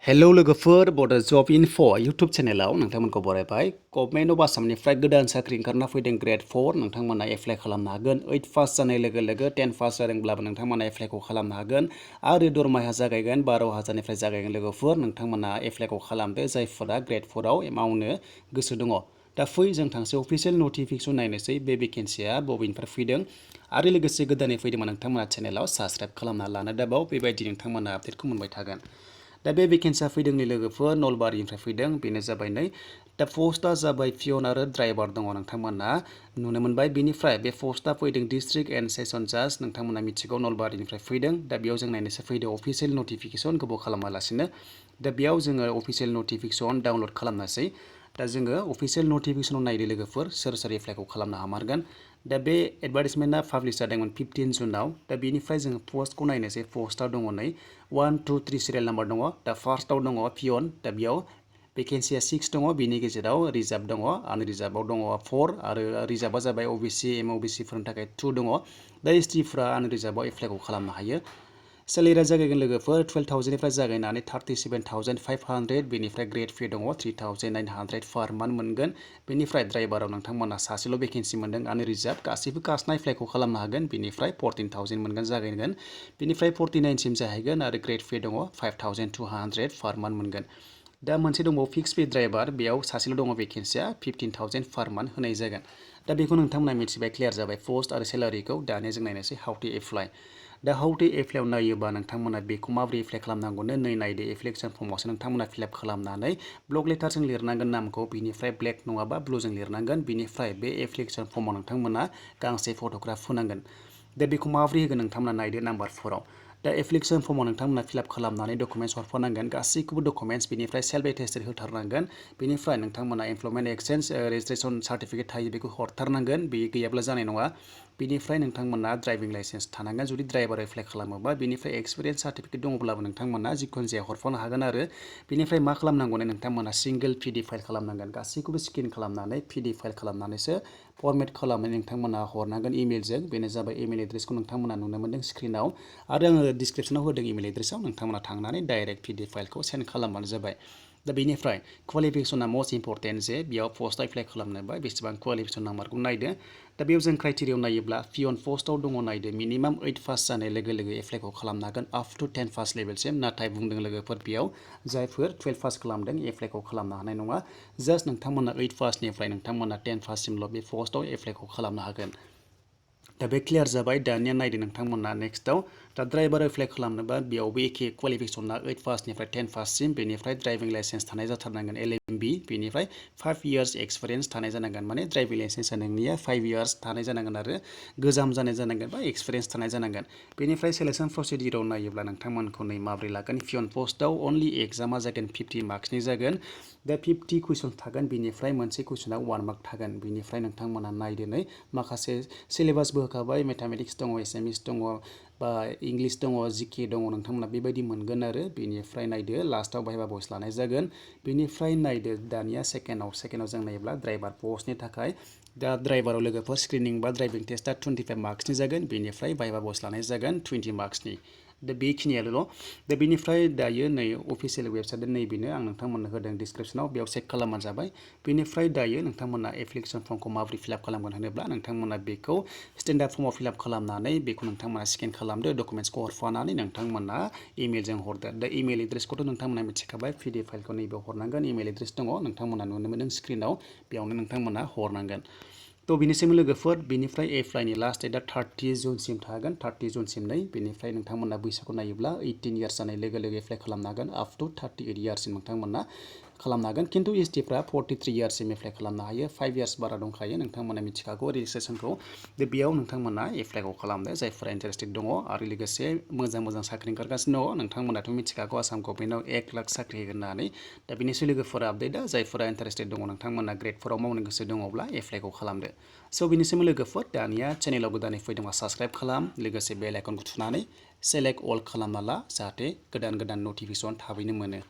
Hello लोगोफोर बड' जब enough' YouTube चेनेलाव नोंथांमोनखौ बरायबाय। Government of आसामनिफ्राय गोदान साख्रि ओंखारना फैदों ग्रेड 4 नोंथांमोना एप्लाइ खालामनो हागोन। 8 पास जानाय लोगो लोगो 10 पास जादोंब्लाबो नोंथांमोना एप्लाइखौ खालामनो हागोन आरो दरमाहा जागायगोन 12,000निफ्राय जागायगोन। लोगोफोर नोंथांमोना एप्लाइखौ खालामदो जायफोरा ग्रेड 4 आव मावनो गोसो दङ। दा फै जों थांसै अफिसियेल नटिफिकेसन नायनोसै बे भेकेन्सिया बबेनिफ्राय फैदों आरो लोगोसे गोदानै फैदोंमोन नोंथांमोना चेनेलाव साबस्क्राइब खालामना लानो दाबाव बेबायदि नोंथांमोना आपडेटखौ मोनबाय थागोन। दा बे भेकेन्सिया फैदोंनि लोगोफोर नलबारिनिफ्राय फैदों बेनो जाबाय नै दा पस्टआ जाबाय पियन आरो ड्राइभार दङ नोंथांमोना नुनो मोनबाय। बेनिफ्राय बे पस्टआ फैदों डिस्ट्रिक्ट एन्ड सेसन जाज नोंथांमोना मिथिगौ नलबारिनिफ्राय फैदों। दा बेयाव जों नायनोसै फैदों अफिसियेल नटिफिकेसन गोबाव खालामालासिनो। दा बेयाव जोङो अफिसियेल नटिफिकेसन डाउनलड खालामनोसै। दा जोङो अफिसियेल नटिफिकेसनाव नायदो लोगोफोर सोर सोर एप्लाइखौ खालामनो हामारगोन। दा बे एडभार्टाइजमेन्टआ पाब्लिश जादोंमोन 15 जुनाव। दा बेनिफ्राय जोङो पस्टखौ नायनोसै। पस्टआ दङ नै 1, 2, 3 सिरियल नाम्बार दङ। दा फार्स्टआव दङ पियन। दा बेयाव भेकेन्सिया 6 दङ। बेनि गेजेराव रिजार्भ दङ, आनरिजार्भआव दङ 4 आरो रिजार्भआ जाबाय अबिसि एमअबिसिफोरनि थाखाय 2 दङ। दा एसटिफ्रा आनरिजार्भआव एप्लाइखौ खालामनो हायो। सेलेरिया जागायगोन लोगोफोर 12,000निफ्राय जागायनानै 37,500 बेनिफ्राय ग्रेड पे दङ 3,900 पार मान्थ मोनगोन। बेनिफ्राय ड्राइभाराव नोंथांमोना सासेल' भेकेन्सि मोनदों आनरिजार्भ गासैबो कास्टना एप्लाइखौ खालामनो हागोन। बेनिफ्राय 14,000 मोनगोन जागायगोन। बेनिफ्राय 49 जाहैगोन आरो ग्रेड पे दङ 5,200 पार मान्थ मोनगोन। दा मोनसे दंबावो फिक्स पे ड्राइभार बेयाव सासेल' दङ भेकेन्सिया 15,000 पार मान्थ होनाय जागोन। दा बेखौ नोंथांमोना मिथिबाय क्लियार जाबाय पस्ट आरो सेलारिखौ। दानिया जों नायनोसै हाउ टु एप्लाइ। दा हाउ टु एप्लाइआव नायोबा नोंथांमोना बेखौ माबोरै एप्लाइ खालामनांगौनो नै नायदो। एप्लिकेसन फर्मावसो नोंथांमोना फिलआप खालामनानै ब्लक लेटारजों लिरनांगोन नामखौ। बिनिफ्राय ब्लेक नङाबा ब्लुजों लिरनांगोन। बिनिफ्राय बे एप्लिकेसन फर्माव नोंथांमोना गांसे फट'ग्राफ होनांगोन। दा बेखौ माबोरै होगोन नोंथांमोना नायदो नाम्बार 4आव। दा एप्लिकेसन फर्माव नोंथांमोना फिलआप खालामनानै डकुमेन्ट्स हरफानांगोन गासैखौबो डकुमेन्ट्स। बेनिफ्राय सेल्फ एटेस्टेड होथारनांगोन। बेनिफ्राय नोंथांमोना एमप्लयमेन्ट एक्सचेन्ज रेजिस्ट्रेसन सार्टिफिकेट थायो बेखौ हरथारनांगोन। बे गैयाब्ला जानाय नङा। बेनिफ्राय नोंथांमोना ड्राइभिं लाइसेन्स थानांगोन जुदि ड्राइभार एप्लाइ खालामोबा। बेनिफ्राय एक्सपिरियेन्स सार्टिफिकेट दङब्लाबो नोंथांमोना जिखुनु जाया हरफानो हागोन आरो। बेनिफ्राय मा खालामनांगौनो नोंथांमोना सिंगल पिडि फाइल खालामनांगोन। गासैखौबो स्केन खालामनानै पिडि फाइल खालामनानैसो फरमेट खालामनानै नोंथांमोना हरनांगोन इमेलजों। बेनो जाबाय इमेल एड्रेसखौ नोंथांमोना नुनो मोनदों स्क्रिनाव आरो आङो डिसक्रिपसनाव होदों इमेल एड्रेसाव। नोंथांमोना थांनानै डाइरेक्ट पिडि फाइलखौ सेन्ड खालामबानो जाबाय। दा बेनिफ्राय क्वालिफिकेसना मस्ट इम्परटेन्ट जे बेयाव पस्ट एप्लाइ खालामनोबा बेसेबां क्वालिफिकेसन नाम्बारखौ नायदो। दा बेयाव जों क्राइटेरियाव नायोब्ला पियन पस्टआव दङ नायदो मिनिमाम 8 पास जानाय लोगो लोगो एप्लाइखौ खालामनो हागोन आप टु 10 पास लेभेलसिम। नाथाय बुंदों लोगोफोर बेयाव जायफोर 12 पास खालामदों एप्लाइखौ खालामनो हानाय नङा। जास्ट नोंथांमोना 8 पासनिफ्राय नोंथांमोना 10 पाससिमल' बे पस्टआव एप्लाइखौ खालामनो हागोन। दा बे क्लियार जाबाय। दानिया नायदो नोंथांमोना नेक्स्टआव दा ड्राइभार एप्लाइ खालामनोबा बेयावबो एखे क्वालिफिकेसना 8 पासनिफ्राय 10 पाससिम। बेनिफ्राय ड्राइभिं लाइसेन्स थानाय जाथारनांगोन LMB। बेनिफ्राय 5 इयार्स एक्सपिरियेन्स थानाय जानांगोन। माने ड्राइभिं लाइसेन्सआ नोंनिया 5 इयार्स थानाय जानांगोन आरो गोजाम जानाय जानांगोन बा एक्सपिरियेन्स थानाय जानांगोन। बेनिफ्राय सेलेक्सन प्रसिडिउराव नायोब्ला नोंथांमोनखौ नै माबोरै लागोन। पियन पस्टआव अनलि एग्जामा जागोन 50 मार्क्सनि जागोन। दा 50 कुइसन थागोन। बेनिफ्राय मोनसे कुइसनाव 1 मार्क थागोन। बेनिफ्राय नोंथांमोना नायदो नै माखासे सिलेबासबो होखाबाय मेथामेटिक्स दङ, एसामिस दङ बा इंलिस दङ, जिके दङ। नोंथांमोना बेबायदि मोनगोन आरो। बेनिफ्राय नायदो लास्टआव भाइभा भइस लानाय जागोन। बेनिफ्राय नायदो दानिया सेकेन्डआव जों नायोब्ला ड्राइभार पस्टनि थाखाय दा ड्राइभाराव लोगोफोर स्क्रिनिं बा ड्राइभिं टेस्टआ 25 मार्क्सनि जागोन। बेनिफ्राय भाइभा भइस लानाय जागोन 20 मार्क्सनि। दा बेखिनियाल'। दा बेनिफ्राय दायो नै अफिसियेल वेबसाइट नैबेनो आं नोंथांमोननो होदों डिसक्रिपसनाव बेयाव चेक खालामबानो जाबाय। बेनिफ्राय दायो नोंथांमोना एप्लिकेसन फर्मखौ माबोरै फिलआप खालामगोन होनोब्ला नोंथांमोना बेखौ स्टेन्डार्ड फर्माव फिलआप खालामनानै बेखौ नोंथांमोना स्केन खालामदो डकुमेन्ट्सखौ हरफानानै नोंथांमोना इमेलजों हरदो। दा इमेल एड्रेसखौथ' नोंथांमोना मिथिखाबाय पिडि फाइलखौ नैबेयाव हरनांगोन। इमेल एड्रेस दङ नोंथांमोना नुनो मोनदों स्क्रिनाव बेयावनो नोंथांमोना हरनांगोन। थ' बिनिसिम लोगोफोर बेनिफ्राय एप्लाइनि लास्ट डेटआ 30 जुनसिम थागोन। 30 जुनसिम नै। बेनिफ्राय नोंथांमोना बैसोखौ नायोब्ला 18 इयार्स जानाय लोगो लोगो एप्लाइ खालामनो हागोन आप टु 38 इयार्ससिम नोंथांमोना खालामनो हागोन। खिन्थु एसटिफ्रा 43 इयार्ससिम एप्लाइ खालामनो हायो। 5 इयार्स बारा दंखायो नोंथांमोना मिथिखागौ रेजिस्ट्रेसनखौ। दा बेयाव नोंथांमोना एप्लाइखौ खालामदो जायफोरा इन्टारेस्टेड दङ आरो लोगोसे मोजां साख्रि ओंखारगासिनो दङ। नोंथांमोनाथ' मिथिखागौ आसाम गभर्नमेन्टआव 1 लाख साख्रि होगोन होननानै। दा बेनिसै लोगोफोरा आपडेटआ जायफोरा इन्टारेस्टेड दङ नोंथांमोना ग्रेड 4आव मावनो गोसो दङब्ला एप्लाइखौ खालामदो। स' बेनिसिम लोगोफोर दानिया चेनेलाव गोदानै फैदोंबा साबस्क्राइब खालाम लोगोसे बेल आइकनखौ थुनानै सेलेक्ट अल खालामना ला जाहाथे गोदान नटिफिकेसन थाबैनो मोनो।